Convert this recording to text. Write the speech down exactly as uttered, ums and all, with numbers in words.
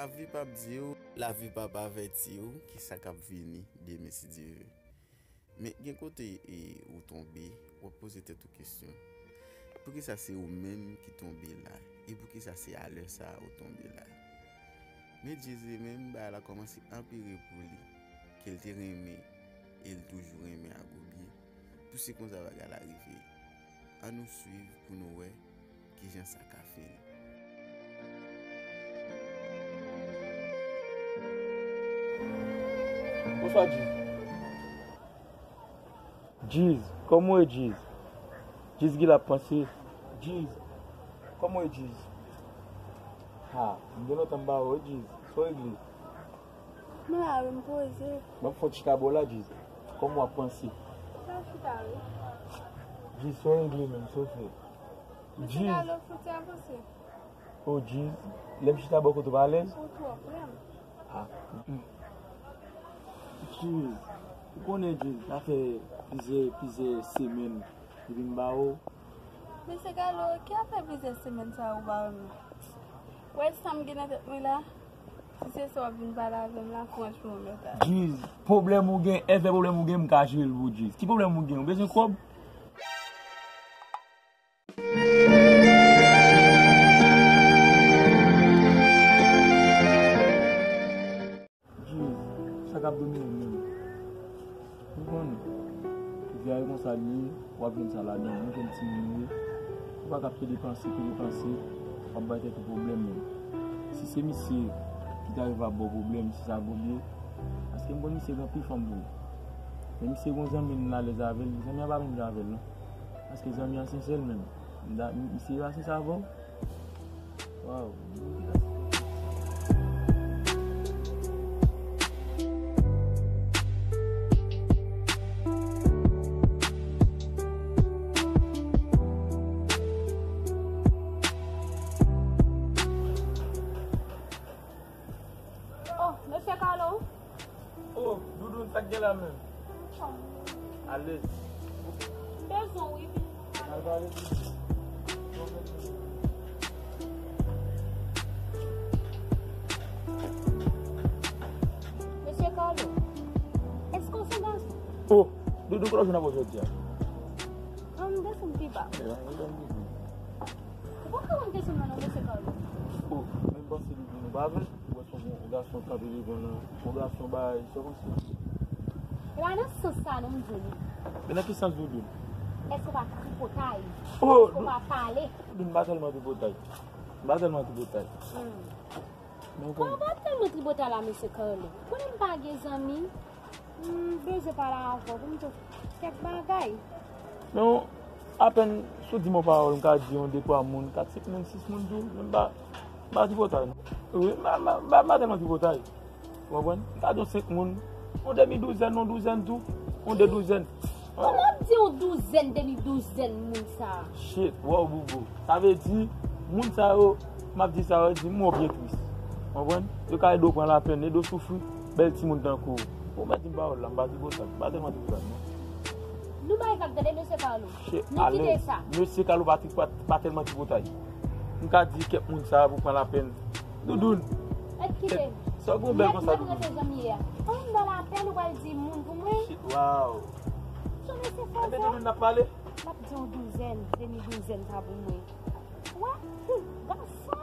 Lavi p ap di w, lavi p ap avèti w ki sa k ap vini demen si Dye vle. Men gen kote e, ou tonbe, w ap poze tèt ou kesyon. Poukisa se ou menm ki tonbe la? E poukisa se alè sa a ou tonbe la? Men Djiz li menm, bagay la kòmanse anpire pou li, ke l te renmen, e l toujou renmen a goubyen. Pou se konsa bagay la rive. Ann nou swiv pou nou wè kijan sa ka fini. Bonswa, Djiz. Djiz, kòman w ye, Djiz? Djiz ki la ap panse. Djiz, kòman w ye, Djiz? Ha, m gen lontan m pa wè w, Djiz. Sa w regle? M la wi, m poze. M ap fè yon ti chita bò la, Djiz. Kòman w ap panse? M ap chita wi. Djiz, sa w regle menm, sa w fè? Misye Djiz. Galo fouti avanse. O Djiz, lè m chita bò kote w pa alèz? Ou twò frè m. Ah. Djiz, ou konnen Djiz, sa fè plizyè, plizyè semèn depi m ba ou. Mesye Galo, ki afè plizyè semèn sa ou ba m? Wè sa m gen nan tèt mwen la? Si se sa w ap vin pale avè m la, franchman, mèt a. Djiz, pwoblèm ou gen, èvè pwoblèm ou gen, m ka jere l pou ou, Djiz. Ki pwoblèm ou gen? Ou bezwen kòb? Djiz, sa k ap domine w menm? Ou konnen, vi a e konsa l ye, w ap jwenn sa ladan, ou jwenn timoun ou ye, ou pa ka ap pede panse, pede panse, w ap bay tèt ou pwoblèm menm. Si se misye ki ta rive ap ba w pwoblèm, si sa gobye, paske m konn misye gen anpil fanm pou ou. Men misye gen yon zanmi l alèz avè l, zanmi an pa menm jan avè l non. Paske zanmi an sensè l menm. M ta, m, misye pa sensè avè w? Waw. Oh, mesye Carlo. Oh, Doudoun, sa k gen la menm? Alèz. Bezwen wi. Al pale. Mesye Carlo, èske w se gason? Oh, Doudoun, kote w jwenn avè w jodi a? An, m desann pi ba. Ou pa ka wè m desann nan non, mesye Carlo. Oh, men m panse Doudoun, ou pa vle? Ou wè se yon gason k ap leve nan, yon gason bay, sa w panse? E pa nan sans sa non m di w li. Men nan ki sans Doudoun? Èske w pa tripotay? Oh, èske w pa pale? Doudoun, m pa tèlman tripotay. M pa tèlman tripotay. Hmm. Men w konnen. Kòman w pa tèlman tripotay la, mesye Carlo? Konnen m pa gen zanmi? M bezwen pale avè w pou m di w kèk bagay. Men w, apèn si w di m yon pawòl, m ka di yon de twa moun, kat, senk moun, sis moun tou, men m pa, m pa tripotay non. Wi, m pa, m pa, m pa, m pa tèlman tripotay. Ou konprann? M ka di w senk moun, yon demi douzèn, yon douzèn tou, yon de douzèn. Kòman w ap di yon douzèn, demi douzèn moun sa a? Shit, wow, boubou. Sa vle di, moun sa yo, m ap di sa yo, di m wè w byen tris. Konprann? Yo ka ede w pran lapèn, ede w soufri, bèl timoun tankou w. Ou mèt di m pawòl la, m pa tripotay, m pa tèlman tripotay non. Nou bay vag tande, mesye Carlo. Nou kite sa. Mesye Carlo pa, pa, pa tèlman tripotay. M ka di kèk moun sa pou pran lapèn. Doudoun. Mèt kite. Sa w gen bèl konsa, Doudoun. Mèt rete zanmi a. An m nan lapèn, ou pral di moun pou mwen? Shit, wow. Sa mesye fè sa? Enben, Doudoun, n ap pale. L ap di yon douzèn, demi douzèn sa pou mwen. Wè, hmm, gason.